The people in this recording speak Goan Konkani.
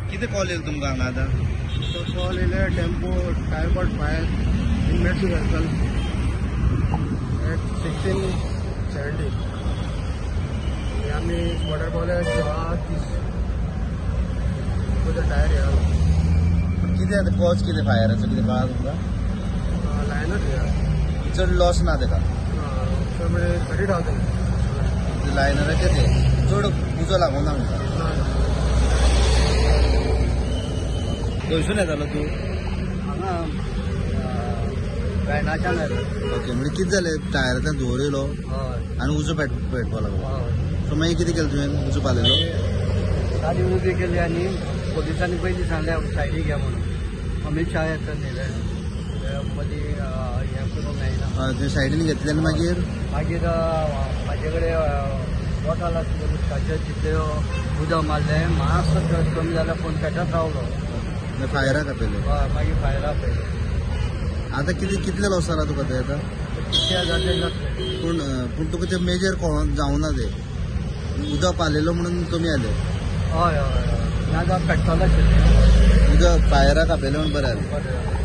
कितें कॉल येयलो तुमकां हांगा आतां? तो कॉल येयले tempo tyre got fire in Metro circle at 16:70. आनी आमी स्पॉटार पावले 16:30. टेम्पोचो टायर हे जालो. कितें आतां कॉज कितें फायराचो कितें कळ्ळा तुमकां? लायनच हे. चड लॉस ना तेका? चड म्हणजे 30,000. लायनराचें तें चड उजो लागूना म्हणटा. खंयसून येतालो तूं? हांगा वेर्णाच्यान येयलो. ओके, म्हणजे कितें जालें, टायरांतल्यान धुंवर येयलो? हय. आनी उजो पेटपाक लागलो? हय. सो मागीर कितें केलें तुवें, उजो पालयलो? गाडी उबी केली आनी पोलिसांनी पयलीं सांगलें सायडीक घे म्हणून. अमीत शाह येता न्ही रे, मदीं हें करूंक मेळना. हय, तुवें सायडीन घेतलें आनी मागीर? मागीर म्हाजे कडेन बॉटल आसलें उदकाचें, तितल्यो उदक मारलें, मातसो कमी जाल्यार पूण पेटत रावलो. फायराक आपयलें? हय, मागीर फायराक आपयलें. आतां कितले लॉस जाला तुका ते आतां? 50,000 तरी जातले. पूण पूण तुका ते मेजर कळोन जावना, ते उदक पालयलो म्हणून कमी जालें? हय हय हय, ना जाल्यार पेट्टलो आशिल्लें. उदक फायराक आपयलें म्हणून बरें जालें. बरें.